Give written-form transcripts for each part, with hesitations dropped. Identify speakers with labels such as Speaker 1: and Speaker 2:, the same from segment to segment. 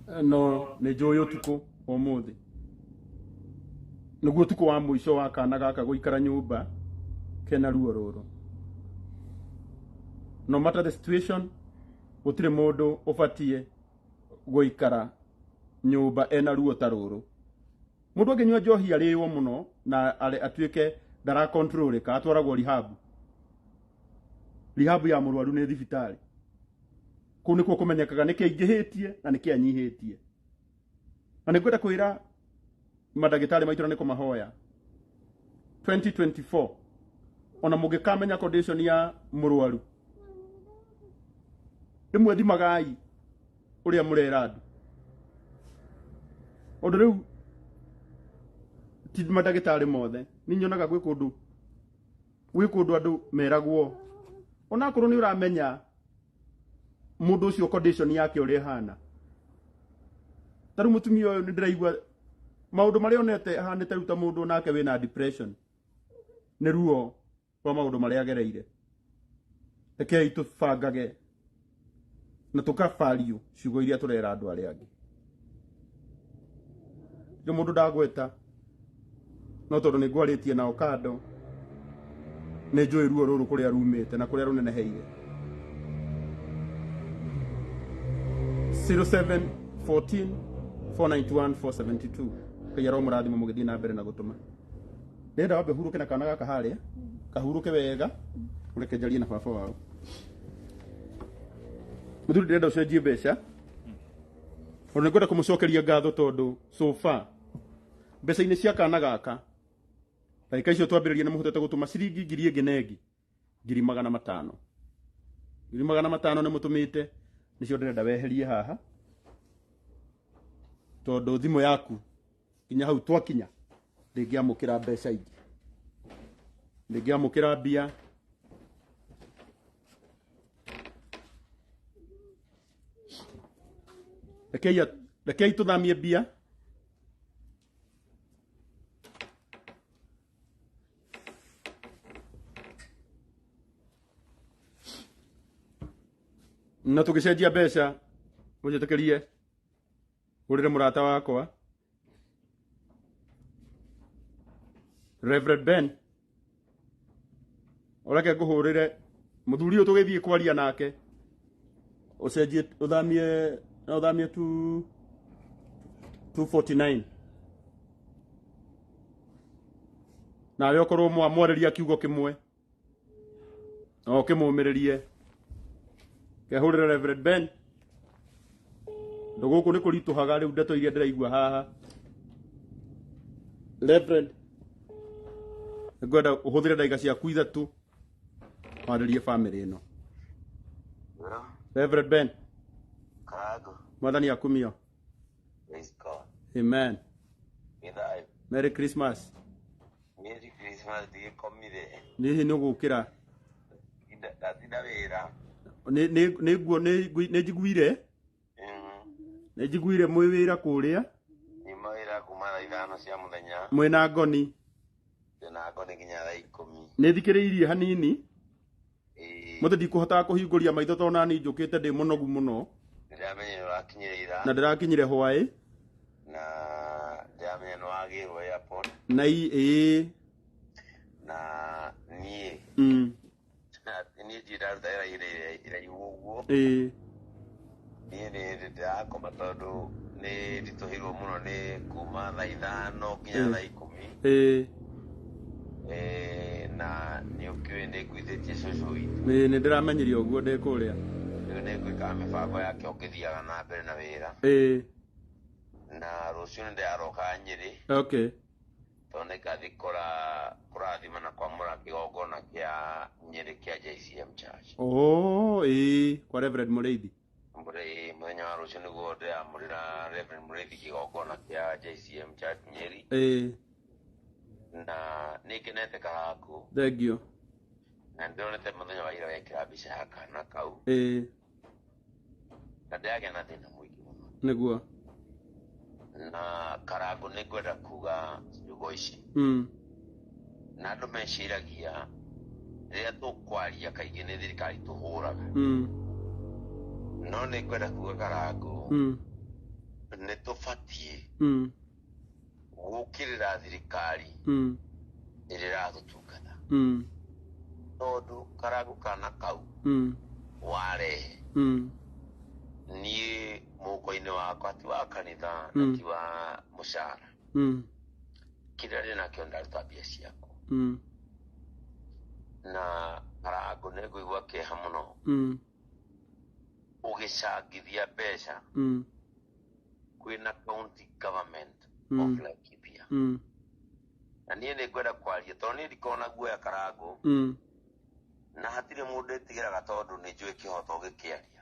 Speaker 1: No nĩ njũĩ ũtukũ wa ũmũthĩ nĩguo ũtukũ wa mũico wa kana gaka gũikara nyũmba kena ruo rũrũ. No matter the situation, gũtirĩ mũndũ ũbatiĩ gũikara nyũmba ena ruo ta rũrũ. Mũndũ angĩnyua njohi arĩo mũno na atuĩke ndarakontrolĩka, atwaragwo rehab. Rehab ya mũrwaru nĩ thibitarĩ. Kũu nĩkuo kũmenyekaga nĩkĩ aingĩhĩtie na nĩkĩ anyihĩtie. Na nĩ ngwenda kwĩra mandagĩtarĩ maitũ na nĩ kũmahoya 2024 ona mũngĩkamenya condition ya mũrwaru, rĩmwe thimagai ũrĩa mũrera andũ. Ũndũ rĩu ti mandagĩtarĩ mothe, nĩ nyonaga gwĩ kũndũ, gwĩ kũndũ andũ meragwo onakorwo nĩ ũramenya mũndũ ũcio condition yake ũrĩa ĩhana. Ta rĩu mũtumia ũyũ nĩ ndĩraigua maũndũ marĩa onete ahanĩte rĩu ta mũndũ onake wĩna depression nĩ ruo rwa maũndũ marĩa agereire. Rekei tũbangage na tũkabario ciugo iria tũrera andũ arĩa angĩ. Nĩ mũndũ ndagweta, no tondũ nĩ ngwarĩtie nao kando, nĩ njũĩ ruo rũrũ kũrĩa rumĩte na kũrĩa rũneneheire. 0714 491 472. Ngai aromũrathima mũgĩthiĩ na mbere na gũtũma. Ndĩrenda wambe hurũke na kana gaka harĩa, kahurũke wega, ũreke njarie na baba wao. Mũthuri, ndĩrenda ũcenjie mbeca. Tondũ nĩngwenda kũmũcokeria ngatho tondũ so far mbeca-inĩ cia kana gaka ndagĩka icio twambĩrĩria nĩ mũhotete gũtũma ciringi ngiri ĩngĩ na ĩngĩ 500,000. 500,000 nĩ mũtũmĩte, nĩcio ndĩrenda weherie haha tondũ thimũ yaku nginya hau twakinya ndĩngĩamũkĩra mbeca ingĩ, ndĩngĩamũkĩra mbia. Rekei tũthamie mbia. Na tũgĩcenjia mbeca, ũnjĩtĩkĩrie hũrĩre mũrata wakwa Reverend Ben, ũreke ngũhũrĩre mũthuri ũyũ tũgĩthiĩ kwaria nake, ũcenjie ũthamie na ũthamie tu 249 nawe ũkorwo mwamwarĩria kiugo kĩmwe na ũkĩmũmĩrĩrie. Kehũrĩre Reverend Ben. Ndũ gũkũ nĩ kũritũhaga rĩu ndeto iria ndĩraigua haha. Reverend, ngwenda ũhũthĩre ndagĩka ciaku ithatũ warĩrie bamĩrĩ ĩno.
Speaker 2: Hello,
Speaker 1: Reverend Ben,
Speaker 2: Karago.
Speaker 1: Mwathani akumio.
Speaker 2: Praise God.
Speaker 1: Amen.
Speaker 2: Nĩ thayũ.
Speaker 1: Merry Christmas.
Speaker 2: Merry Christmas ndigĩkomire.
Speaker 1: Hihi nĩ ũgũkĩra?
Speaker 2: Ndatinda wĩra.
Speaker 1: Nĩ njiguire. Nĩ njiguire mwĩ wĩra kũrĩa.
Speaker 2: Nyuma wĩra kuma thaa 5 cia mũthenya.
Speaker 1: Mwĩna ngoni.
Speaker 2: Ndĩna ngoni nginya thaa 10.
Speaker 1: Nĩ thikĩrĩirie hanini.
Speaker 2: Ĩĩ.
Speaker 1: Mũthĩ ndikũhotaga kũhingũria maitho tondũ nani njũkĩte ndĩ mũnogu mũno.
Speaker 2: Ndĩramenya nĩ ũrakinyire ira.
Speaker 1: Na ndĩrakinyire hwaĩ.
Speaker 2: Na ndĩramenya nĩ wagĩrwo airport.
Speaker 1: Na ĩĩ.
Speaker 2: Na niĩ. Niĩ ndirĩ ndaruta wĩra ihinda iraihu ũguo.
Speaker 1: Ĩĩ.
Speaker 2: Niĩ nĩ ndĩrakoma tondũ nĩ nditũhĩirwo mũno nĩ kuma thaa 5 nginya thaa 10.
Speaker 1: Ĩĩ.
Speaker 2: Na nĩ ũkĩũĩ nĩ nguithĩtie cũcũ witũ.
Speaker 1: Ĩĩ, nĩ ndĩramenyire ũguo ndĩ kũrĩa.
Speaker 2: Rĩu nĩ ngwĩkaga mĩbango yake o ngĩthiaga na mbere na wĩra.
Speaker 1: Ĩĩ.
Speaker 2: Na rũciũ nĩ ndĩraroka Nyĩrĩ.
Speaker 1: Okay.
Speaker 2: Tondũ nĩ ngathiĩ kũrathima na kwamũra kĩgongona kĩa Nyĩrĩ kĩa JCM Church.
Speaker 1: Oh, ĩĩ, kwa Reverend Mũrĩithi.
Speaker 2: Mũthenya wa rũciũ nĩguo ndĩramũrĩra Reverend Mũrĩithi kĩgongona kĩa JCM Church Nyĩrĩ.
Speaker 1: Ĩĩ.
Speaker 2: Na nĩ ngenete Karangu.
Speaker 1: Thank you.
Speaker 2: Na ndĩronete mũthenya wa ira wekĩra mbica ya kana kau.
Speaker 1: Ĩĩ.
Speaker 2: Na ndĩragĩa na thĩna mũingĩ mũno.
Speaker 1: Nĩguo.
Speaker 2: Na Karangu nĩ ngwenda kuga ciugo ici. Na andũ meciragia rĩrĩa tũkwaria kaingĩ nĩ thirikari tũhũraga. No nĩ ngwenda kuga Karangu. Nĩ tũbatiĩ gũkĩrĩra thirikari ĩrĩa ĩratũtungata. Tondũ Karangũ kana kau warehe niĩ mũhuko-inĩ wakwa ti wa kanitha na ti wa mũcara. Kĩrĩa ndĩ nakĩo ndaruta mbia ciakwa. Na Karangũ nĩ ngũigua kĩeha mũno ũgĩcangithia mbeca kwĩna county government of Laikipia. Na niĩ nĩ ngwenda kwaria tondũ niĩ ndikoragwo na guoya Karangũ na hatirĩ mũndũ ĩtigĩraga tondũ nĩ njũĩ kĩhoto gĩkĩaria.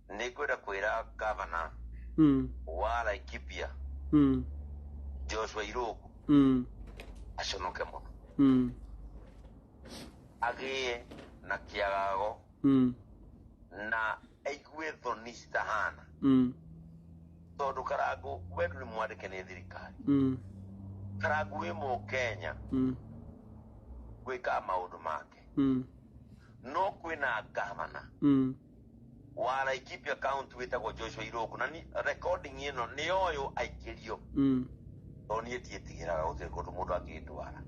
Speaker 2: Nĩ ngwenda kwĩra gavana wa Laikipia Joshua Irũngũ aconoke mũno. Agĩe na kĩagago na aigue thoni citahana. Tondũ Karangũ we ndũrĩ mwandĩke nĩ thirikari. Karangũ wĩ mũkenya gwĩkaga maũndũ make. No kwĩna gavana wa Laikipia County wĩtagwo Joshua Irũngũ na ni recording ĩno nĩ ũyũ aikĩrio. Tondũ niĩ ndiĩtigĩraga gũtirĩ kũndũ mũndũ angĩndwara.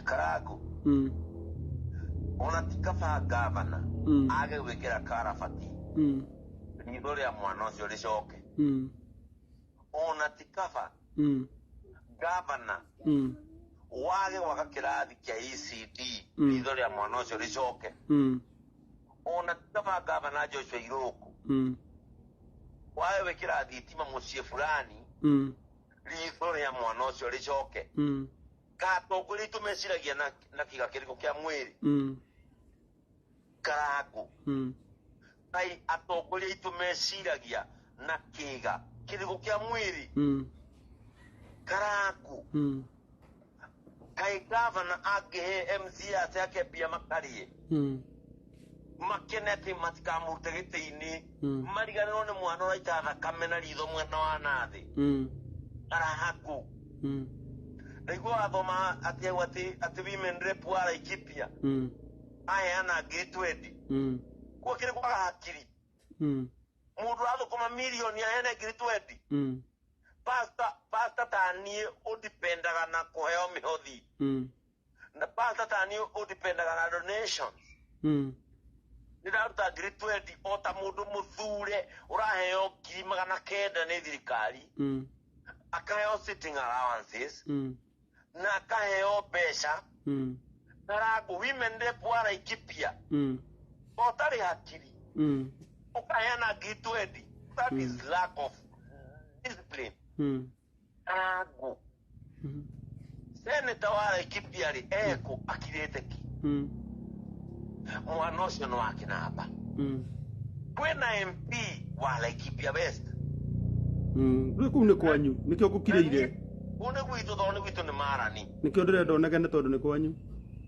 Speaker 2: Karangũ ona ti kaba gavana age gwĩkĩra karabati ritho rĩa mwana ũcio rĩcoke. Ona ti kaba gavana wage gwaka kĩrathi kĩa ECD ritho rĩa mwana ũcio rĩcoke. Ona ti kaba gavana Joshua Irũngũ wage gwĩkĩra thitima mũciĩ fulani ritho rĩa mwana ũcio rĩcoke. Ka atongoria aitũ meciragia na kĩga kĩrĩkũ kĩa mwĩrĩ. Karangũ kai atongoria aitũ meciragia na kĩga kĩrĩkũ kĩa mwĩrĩ. Karangũ kai gavana angĩhe MCA ake mbia makarĩe makene atĩ matikamũrute gĩtĩ-inĩ mariganĩrwo nĩ mwana ũraita thakame na ritho mwena wa nathĩ. Karangũ ndaigua wathoma atĩ atĩ atĩ women rep wa Laikipia aheana ngiri 20. Gwakĩrĩ kwaga hakiri. Mũndũ ũrathũkũma mirioni aheane ngiri 20. Pastor ta niĩ ũdipendaga na kũheo mĩhothi. Na pastor ta niĩ ũdipendaga na donations. Nĩ ndaruta ngiri 20 o ta mũndũ mũthure ũraheo 900,000 nĩ thirikari. Akaheo sitting allowances na akaheo mbeca. Karangũ women rep wa Laikipia ũtarĩ hakiri ũkaheana ngiri 20. That is lack of discipline. Karangũ senator wa Laikipia rĩ ekũ akirĩte ki. Mwana ũcio nĩ wa kĩnamba. Kwĩna MP wa Laikipia West.
Speaker 1: Rĩu kũu nĩ kwanyu nĩkĩo ngũkirĩire.
Speaker 2: Kũu nĩ gwitũ tondũ nĩ gwitũ nĩ marani.
Speaker 1: Nĩkĩo ndĩrenda ũnegene tondũ nĩ kwanyu.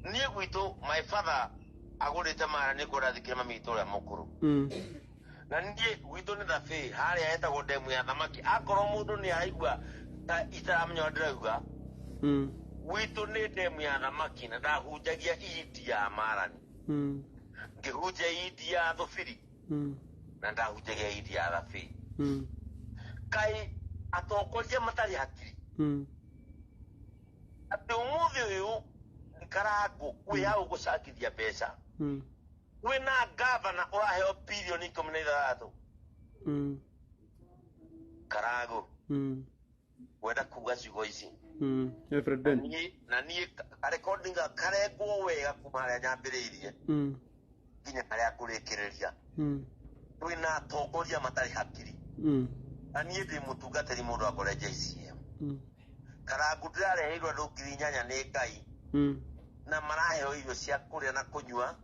Speaker 2: Niĩ gwitũ my father agũrĩte marani kũrĩa thikire mami witũ ũrĩa mũkũrũ. Na niĩ gwitũ nĩ thabĩ harĩa hetagwo ndemu ya thamaki. Akorwo mũndũ nĩ araigua ta itaramenya ũrĩa ndĩrauga. Gwitũ nĩ ndemu ya thamaki na ndahunjagia indi ya marani. Ngĩhunjia indi ya thubiri na ndahunjagia indi ya thabĩ. Kai atongoria matarĩ hakiri. Atĩ ũmũthĩ ũyũ nĩ Karangũ wĩ hau gũcangithia mbeca. Wĩna gavana ũraheo birioni 16. Karangũ wenda kuga ciugo ici. Na niĩ recording karengwo wega kuma harĩa nyambĩrĩirie nginya harĩa ngũrĩkĩrĩria. Twĩna atongoria matarĩ hakiri. Na niĩ ndĩ mũtungatĩri mũndũ akore JCM. Karangũ ndĩrareheirwo andũ 8,000 nĩ Ngai. Na maraheo irio cia kũrĩa na kũnyua.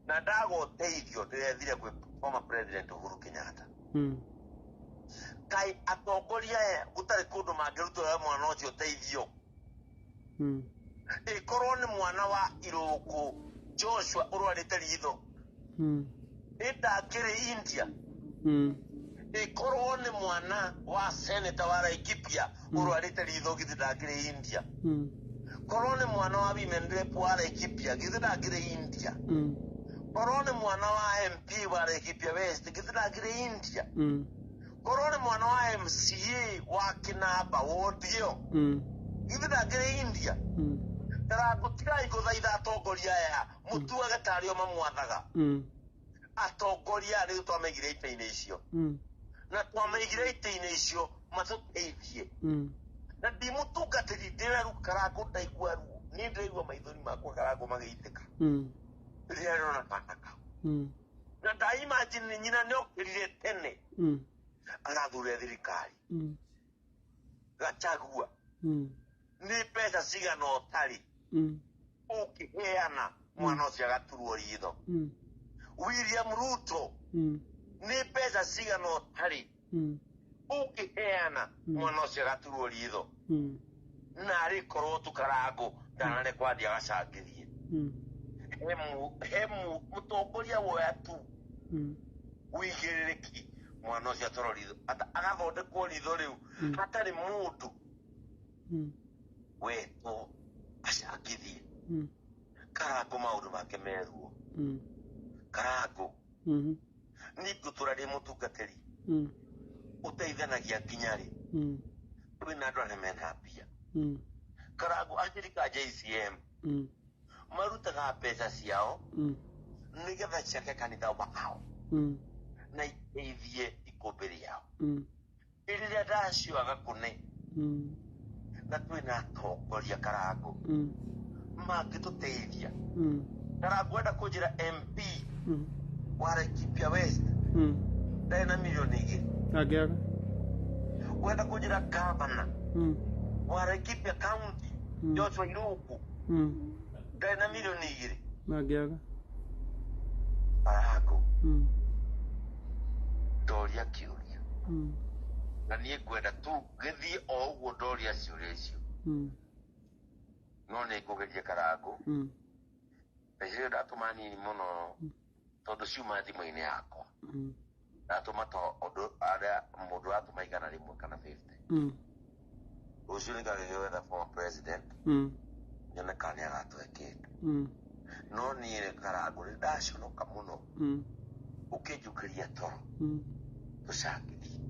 Speaker 2: Na ndaga ũteithio ndĩrethire kwĩ former president Uhuru Kenyatta. Kai atongoria aya gũtarĩ kũndũ mangĩrutĩra mwana ũcio ũteithio. Ĩkorwo nĩ mwana wa Irũngũ Joshua ũrwarĩte ritho. Ĩ ndangĩrĩ India. Ĩkorwo nĩ mwana wa senator wa Laikipia ũrwarĩte ritho githĩ ndangĩrĩ India. Korwo nĩ mwana wa women rep wa Laikipia githĩ ndangĩrĩ India. Korwo nĩ mwana wa MP wa Laikipia West, githĩ ndangĩrĩ India? Korwo nĩ mwana wa MCA wa Kinamba ward ĩyo, githĩ ndangĩrĩ India? Karangũ, tigai gũthaitha atongoria aya mũtuage tarĩ o mamwathaga. Atongoria aya nĩithuĩ twamaigire itĩ-inĩ icio, na twamaigire itĩ-inĩ icio matũteithie. Na ndimũtungatĩri ndĩreru Karangũ, ndaigua ruo niĩ, ndĩraigua maithori makwa Karangũ magĩitĩka rĩrĩa ndĩrona kana kau. Na ndaimagine nyina nĩ okĩrire tene agathurĩra thirikari. Gachagua, nĩ mbeca cigana ũtarĩ ũngĩheana mwana ũcio agaturwo ritho? William Ruto, nĩ mbeca cigana ũtarĩ ũngĩheana mwana ũcio agaturwo ritho? Narĩ korwo tu Karangũ ndanarekwo athiĩ agacangithie. He mũtongoria woya tu wĩigĩrĩrĩki mwana ũcio atwarwo ritho, agathondekwo ritho rĩu hatarĩ mũndũ wetwo acangithie. Karangũ, maũndũ make meruo. Karangũ, niĩ ngũtũra ndĩ mũtungatĩri ũteithanagia nginya rĩ. Kwĩna andũ arĩa mena mbia. Karangũ, acirika a JCM marutaga mbeca ciao nĩgetha ciake kanitha wao na iteithie ikũmbĩ rĩao. Rĩrĩa ndacioaga kũne na twĩna atongoria Karangũ mangĩtũteithia. Karangũ, enda kũnjĩra MP wa Laikipia West ndarĩ na mirioni 2?
Speaker 1: Angĩaga.
Speaker 2: Wenda kũnjĩra gavana wa Laikipia County Joshua Irungu ndarĩ na mirioni 2?
Speaker 1: Angĩaga.
Speaker 2: Karangũ, ndoria kĩũria na niĩ ngwenda tu gĩthiĩ o ũguo ndoria ciũria icio. No nĩ ngũgeria Karangũ. Mbeca icio ndatũma nini mũno tondũ ciuma thimũ-inĩ yakwa. Ndatũma to ũndũ arĩa mũndũ atũma 100 kana 50. Rũciũ nĩ ngagĩgĩetha former president nyone kana nĩ agatũhe kĩndũ. No niĩ Karangũ nĩ ndaconoka mũno ũkĩnjũkĩria toro tũcangithie.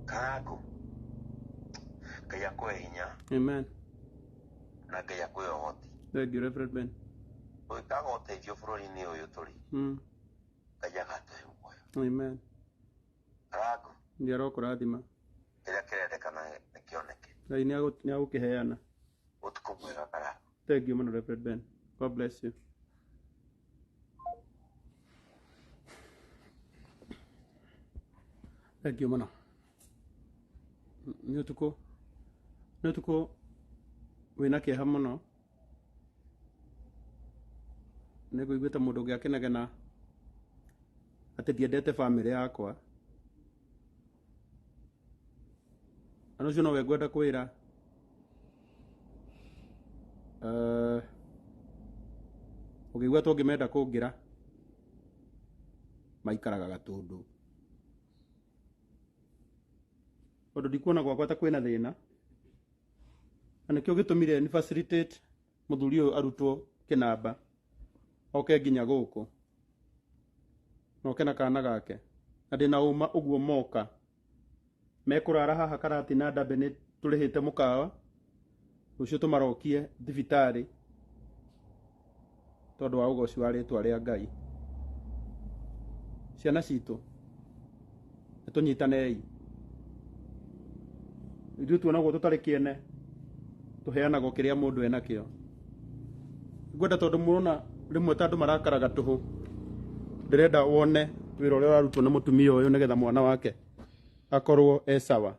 Speaker 2: Karangũ, Ngai akũhe hinya.
Speaker 1: Amen.
Speaker 2: Na Ngai akũhe ũhoti.
Speaker 1: Thank you, Reverend Ben.
Speaker 2: Ũgĩkaga ũteithio bũrũri-inĩ ũyũ tũrĩ, Ngai agatũhe muoyo.
Speaker 1: Amen.
Speaker 2: Karangũ,
Speaker 1: Nĩ arokũrathima.
Speaker 2: Kĩrĩa kĩrendekana nĩ kĩoneke.
Speaker 1: Ngai nĩ agũkĩheana.
Speaker 2: Ũtukũ mwega, Karangũ.
Speaker 1: Thank you mũno, Reverend Ben. God bless you. Thank you mũno. Nĩ ũtukũ wĩna kĩeha mũno. Nĩ ngũiguĩte mũndũ ũngĩ akĩnegena atĩ ndiendete bamĩrĩ yakwa. Na ũcio nowe ngwenda kwĩra ũngĩigua ta ũngĩmenda kũngĩra, maikaraga Gatũndũ, tondũ ndikuona gwakwa ta kwĩna thĩna, na nĩkĩo gĩtũmire ni facilitate mũthuri ũyũ arutwo kĩnamba oke nginya gũkũ na oke na kana gake, na ndĩna ũma ũguo moka mekũrara haha Karatina Ndambe. Nĩ tũrĩhĩte mũkawa, rũciũ tũmarokie thibitarĩ tondũ wa ũgoci wa rĩtwa rĩa Ngai. Ciana citũ, nĩ tũnyitanei. Ithuĩ tuonagwo tũtarĩ kĩene, tũheanagwo kĩrĩa mũndũ enakĩo. Ngwenda, tondũ mũrona rĩmwe ta andũ marakaraga tũhũ, ndĩrenda wone wĩra ũrĩa ũrarutwo nĩ mũtumia ũyũ nĩgetha mwana wake akorwo e sawa.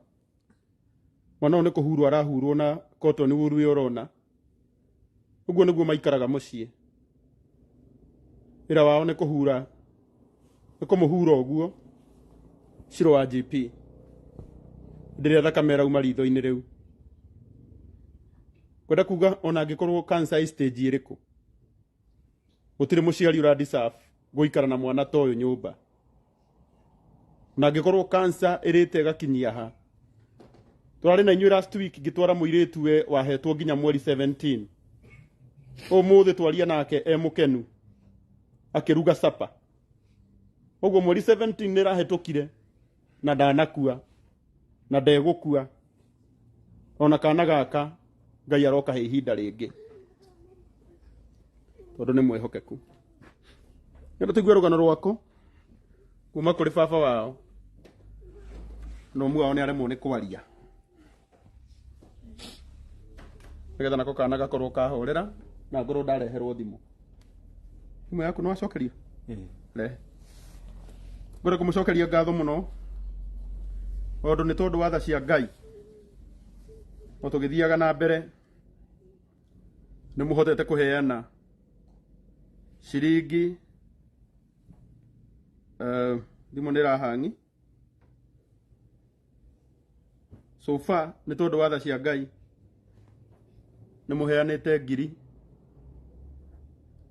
Speaker 1: Mwana ũyũ nĩ kũhurwo arahurwo na cotton wool ĩyo ũrona. Ũguo nĩguo maikaraga mũciĩ. Wĩra wao nĩ kũhura, nĩ kũmũhura ũguo. Ciro wa GP ndĩrĩa thakame ĩrauma ritho-inĩ rĩu. Kwenda kuga ona angĩkorwo cancer ĩ stage ĩrĩkũ, gũtirĩ mũciari ũra deserve gũikara na mwana ta ũyũ nyũmba. Na angĩkorwo cancer ĩrĩte ĩgakinyia ha tũrarĩ na inyuĩ last week, ngĩtwara mũirĩtu we wahetwo nginya mweri 17, ũmũthĩ twaria nake e mũkenu. Akĩruga sapa. Ũguo mweri 17 nĩ ĩrahĩtũkire na ndanakua na ndegũkua ona kana gaka Ngai aroka he ihinda rĩngĩ tondũ nĩ mwĩhokeku. Nĩ tũigue rũgano rwaku kuma kũrĩ baba wao na ũmwe wao nĩ aremwo nĩ kwaria nĩgetha nako kana gakorwo kahorera na ngorwo ndareherwo thimũ. Thimũ yaku nĩ wacokerio? Rehe. Ngwenda kũmũcokeria ngatho mũno tondũ nĩ tondũ wa tha cia Ngai o tũgĩthiaga na mbere nĩ mũhotete kũheana ciringi thimũ nĩ ĩrahangi so far nĩ tondũ wa tha cia Ngai nĩ mũheanĩte ngiri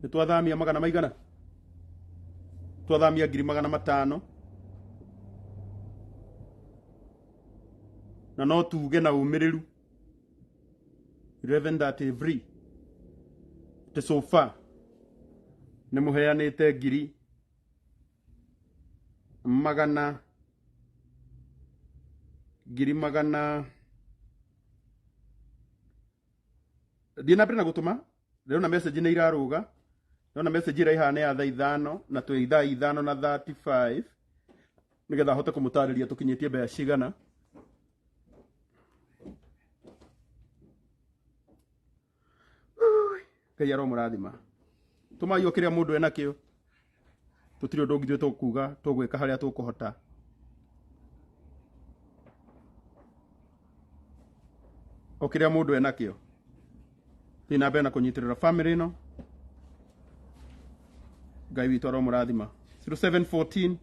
Speaker 1: nĩ twathamia magana maigana twathamia 500,000 na no tuge na ũmĩrĩru 11:33 atĩ so far nĩ mũheanĩte ngiri magana ngiri magana thiĩ na mbere na gũtũma. Ndĩrona message nĩ irarũga, ndĩrona message ĩrĩa ĩhana ya thaa 5 na twĩ thaa 5:35 nĩgetha hote kũmũtarĩria tũkinyĩtie mbeca cigana. Ngai aromũrathima. Tũmai o kĩrĩa mũndũ enakĩo, tũtirĩ ũndũ ũngĩ ithuĩ tũkuga, tũgwĩka harĩa tũkũhota. O kĩrĩa mũndũ enakĩo, thiĩ na mbere na kũnyitĩrĩra family ĩno. Ngai witũ aromũrathima. 0714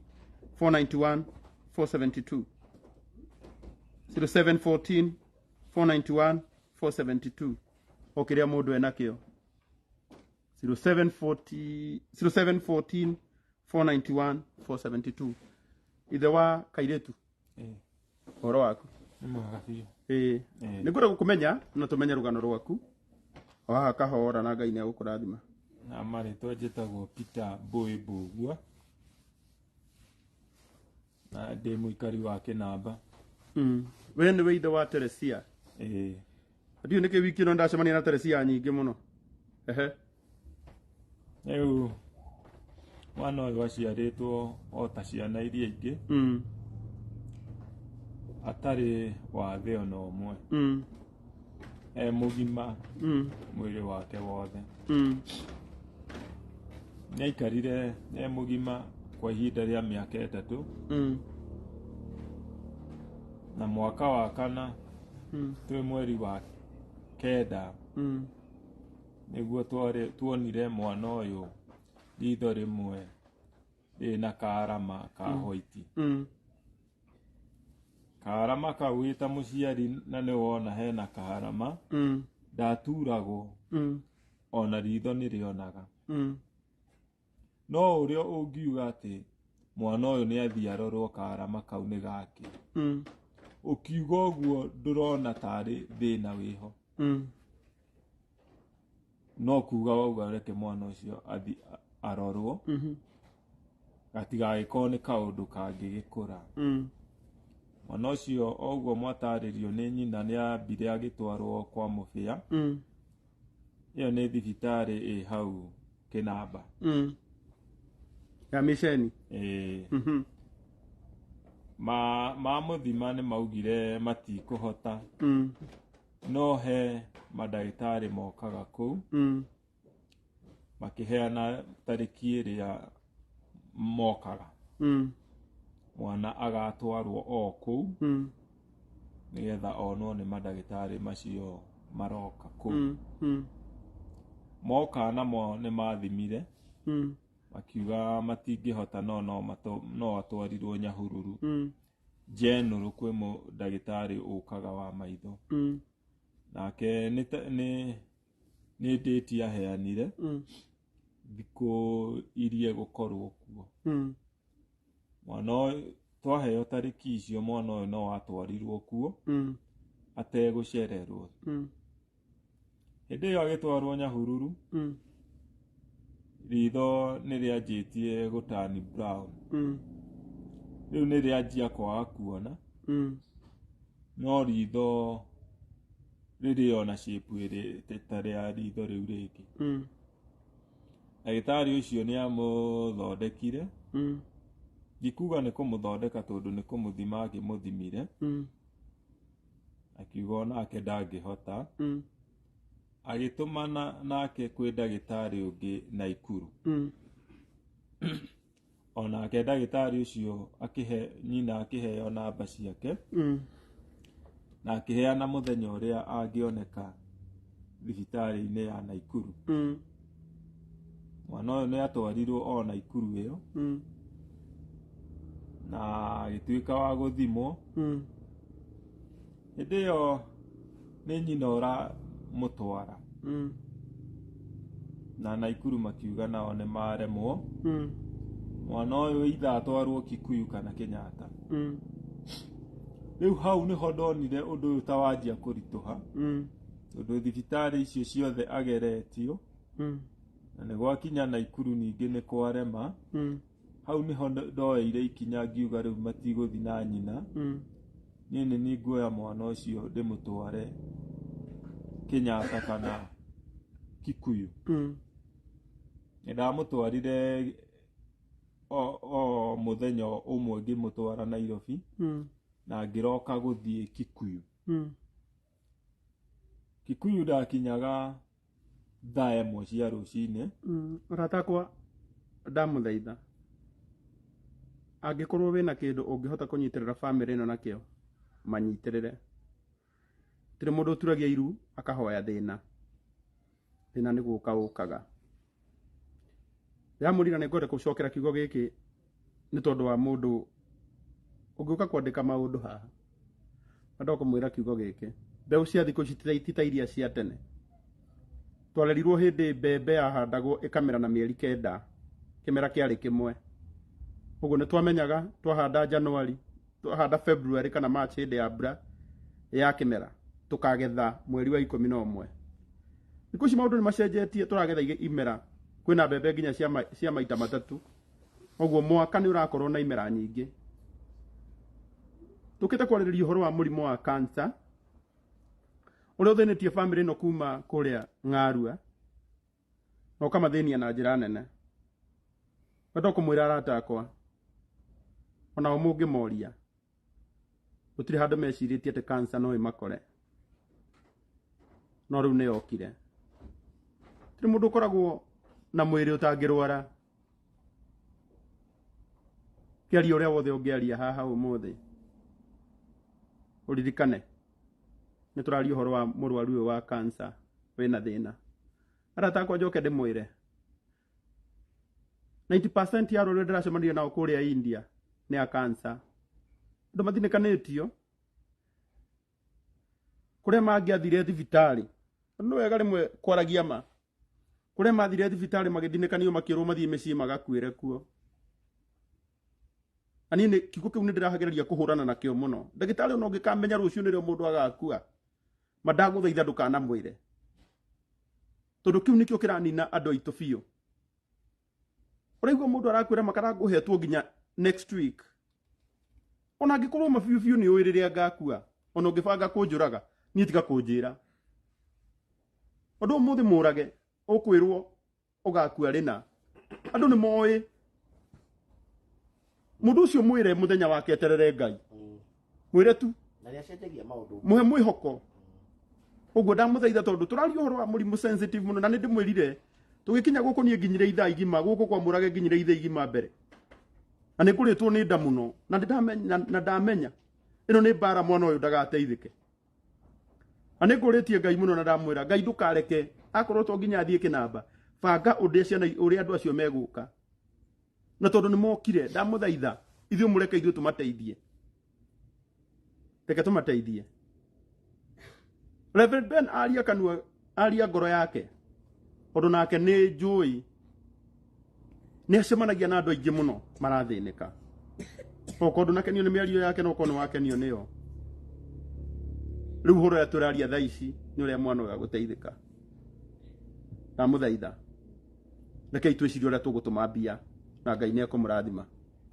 Speaker 1: 491 472, 0714 491 472. O kĩrĩa mũndũ enakĩo. 0740 0714 491 472. Ithe wa kairĩtu, ũhoro waku?
Speaker 3: Nĩ mwega biũ.
Speaker 1: Ĩĩ, nĩ ngwenda gũkũmenya na tũmenye rũgano rwaku o haha kahora, na Ngai nĩ egũkũrathima.
Speaker 3: Na marĩtwa njĩtagwo Peter Mbũĩ Mbũgua na ndĩ mũikari wa Kĩnamba.
Speaker 1: We nĩwe ithe wa Teresia?
Speaker 3: Ĩĩ.
Speaker 1: Ndiũ nĩkĩ wiki ĩno ndacemania na Teresia nyingĩ mũno. Ehe.
Speaker 3: Rĩu mwana ũyũ aciarĩtwo o ta ciana iria ingĩ, atarĩ wathe ona ũmwe, e mũgima mwĩrĩ wake wothe. Nĩ aikarire e mũgima kwa ihinda rĩa mĩaka 3, na mwaka wa kana twĩ mweri wa 9 nĩguo tuonire mwana ũyũ ritho rĩmwe rĩna karama ka white. Karama kau wĩ ta mũciari na nĩ wona hena karama, ndaturagwo, ona ritho nĩ rĩonaga. No ũrĩa ũngiuga atĩ mwana ũyũ nĩ athiĩ arorwo karama kau nĩ gake, ũkiuga ũguo ndũrona tarĩ thĩna wĩho, no kuga wauga reke mwana ũcio athiĩ arorwo, gatigagĩkorwo nĩ kaũndũ kangĩgĩkũra. Mwana ũcio o ũguo mwatarĩrio nĩ nyina nĩ ambire agĩtwarwo kwa Mũbĩa. Ĩyo nĩ thibitarĩ ĩ hau Kĩnamba.
Speaker 1: Ya mĩceni.
Speaker 3: Ĩĩ. Mamũthima nĩ maugire matikũhota, no he mandagĩtarĩ mokaga kũu, makĩheana tarĩki ĩrĩa mokaga, mwana agatwarwo o kũu, nĩgetha onwo nĩ mandagĩtarĩ macio maroka kũu. Moka namo nĩ mathimire, makiuga matingĩhota, no atwarirwo Nyahururu General kwĩ ndagĩtarĩ ũkaga wa maitho. Nake nĩ date aheanire, thikũ iria egũkorwo kuo. Mwana ũyũ twaheo tarĩki icio, mwana ũyũ no atwarirwo kuo ategũcererwo. Hĩndĩ ĩyo agĩtwarwo Nyahururu, Ritho nĩ rĩanjĩtie gũtani brown. Rĩu nĩ rĩanjia kwaga kuona. No ritho rĩrĩ ona shape ĩrĩ ta rĩa ritho rĩu rĩngĩ. Ndagĩtarĩ ũcio nĩ amũthondekire. Ndikuga nĩ kũmũthondeka tondũ nĩ kũmũthima akĩmũthimire. Akiuga onake ndangĩhota. Agĩtũmana nake kwĩ ndagĩtarĩ ũngĩ Naikuru. Onake ndagĩtarĩ ũcio akĩhe nyina akĩheo namba ciake. Na akĩheana mũthenya ũrĩa angĩoneka thibitarĩ-inĩ ya Naikuru. Mwana ũyũ nĩ atwarirwo o Naikuru ĩyo. Na agĩtuĩka wa gũthimwo. Hĩndĩ ĩyo nĩ nyina ũramũtwara. Na Naikuru makiuga nao nĩ maremwo. Mwana ũyũ either atwarwo Kikuyu kana Kenyatta. Rĩu hau nĩho ndonire ũndũ ũyũ ta wanjia kũritũha. Tondũ thibitarĩ icio ciothe ageretio. Na nĩ gwakinya Naikuru ningĩ nĩ kwarema. Hau nĩho ndoeire ikinya ngiuga rĩu matigũthiĩ na nyina. Niĩ nĩ niĩ nguoya mwana ũcio ndĩmũtware Kenyatta kana Kikuyu. Nĩ ndamũtwarire o mũthenya ũmwe ngĩmũtwara Nairobi. Na ngĩroka gũthiĩ Kikuyu. Kikuyu ndakinyaga thaa 1 cia rũcinĩ.
Speaker 1: Arata akwa ndamũthaitha, angĩkorwo wĩna kĩndũ ũngĩhota kũnyitĩrĩra bamĩrĩ ĩno nakĩo, manyitĩrĩre. Gũtirĩ mũndũ ũturagia iru akahoya thĩna. Thĩna nĩ gũka ũkaga. Ndĩramũrira nĩ ngwenda gũcokera kiugo gĩkĩ nĩ tondũ wa mũndũ ũngĩũka kwandĩka maũndũ haha. Ngwenda kũmwĩra kiugo gĩkĩ. Mbeũ cia thikũ ici ti ta iria cia tene. Twarerirwo hĩndĩ mbembe yahandagwo ĩkamera na mĩeri 9, kĩmera kĩarĩ kĩmwe. Ũguo nĩ twamenyaga twahanda January, twahanda February kana March hĩndĩ ya mbura ya kĩmera, tũkagetha mweri wa 11. Thikũ ici maũndũ nĩ macenjetie, tũragetha imera, kwĩna mbembe nginya cia maita matatũ. Ũguo mwaka nĩ ũrakorwo na imera nyingĩ. Tũkĩte kwarĩrĩria ũhoro wa mũrimũ wa cancer ũrĩa ũthĩnĩtie bamĩrĩ ĩno kuma kũrĩa Ng'arua na ũkamathĩnia na njĩra nene. Ngwenda kũmwĩra arata akwa, onao mũngĩmoria, gũtirĩ handũ mecirĩtie atĩ cancer no ĩmakore, no rĩu nĩ yokire. Gũtirĩ mũndũ ũkoragwo na mwĩrĩ ũtangĩrwara. Kĩaria ũrĩa wothe ũngĩaria haha ũmũthĩ, ũririkane nĩ tũraria ũhoro wa mũrwaru ũyũ wa cancer wĩna thĩna. Arata akwa njoke ndĩmwĩre, 90% ya arwaru arĩa ndĩracemania nao kũrĩa India nĩ a cancer. Andũ mathinĩkanĩtio kũrĩa mangĩathire thibitarĩ. Nĩ wega rĩmwe kwaragia ma. Kũrĩa mathire thibitarĩ magĩthinĩkanio makĩrwo mathiĩ mĩciĩ magakuĩre kuo. Na niĩ kiugo kĩu nĩ ndĩrageria kũhũrana nakĩo mũno. Ndagĩtarĩ ona ũngĩkamenya rũciũ nĩrĩo mũndũ agakua, ma ndagũthaitha ndũkanamwĩre, tondũ kĩu nĩkĩo kĩranina andũ aitũ biũ. Ũraigua mũndũ arakwĩra makara ngũhetwo nginya next week. Ona angĩkorwo ma biũ biũ nĩ ũĩ rĩrĩa ngakua, ona ũngĩbanga kũnjũraga, niĩ tiga kũnjĩra. Ũndũ ũmũthĩ mũrage, ũkwĩrwo ũgakua rĩna. Andũ nĩ moĩ. Mũndũ ũcio mwĩre mũthenya wake eterere Ngai. Mwĩre tu.
Speaker 2: Na nĩacenjagia maũndũ.
Speaker 1: Mũhe mwĩhoko. Ũguo ndamũthaitha tondũ tũraria ũhoro wa mũrimũ sensitive mũno, na nĩ ndĩmwĩrire tũgĩkinya gũkũ niĩ nginyire ithaa igima, gũkũ kwa Mũrage nginyire ithaa igima mbere. Na nĩ ngũrĩtwo nĩ nda mũno, na ndamenya, na ndamenya ĩno nĩ mbara mwana ũyũ ndagateithĩke. Na nĩ ngũrĩtie Ngai mũno na ndamwĩra Ngai ndũkareke akorwo to nginya athiĩ kĩnamba, banga ũndĩ ciana ũrĩa andũ acio megũka. Na tondũ nĩ mokire, ndamũthaitha ithuĩ mũreke ithuĩ tũmateithie. Reke tũmateithie. Reverend Ben aria kanua, aria ngoro yake, tondũ nake nĩ njũĩ nĩ acemanagia na andũ aingĩ mũno marathĩnĩka. Okorwo ndũnakenio nĩ mĩario yake, no okorwo nĩ wakenio nĩyo. Rĩu ũhoro ũrĩa tũraria thaa ici nĩ ũrĩa mwana ũyũ agũteithĩka. Ndamũthaitha. Rekei twĩcirie ũrĩa tũgũtũma mbia na Ngai nĩ ekũmũrathima.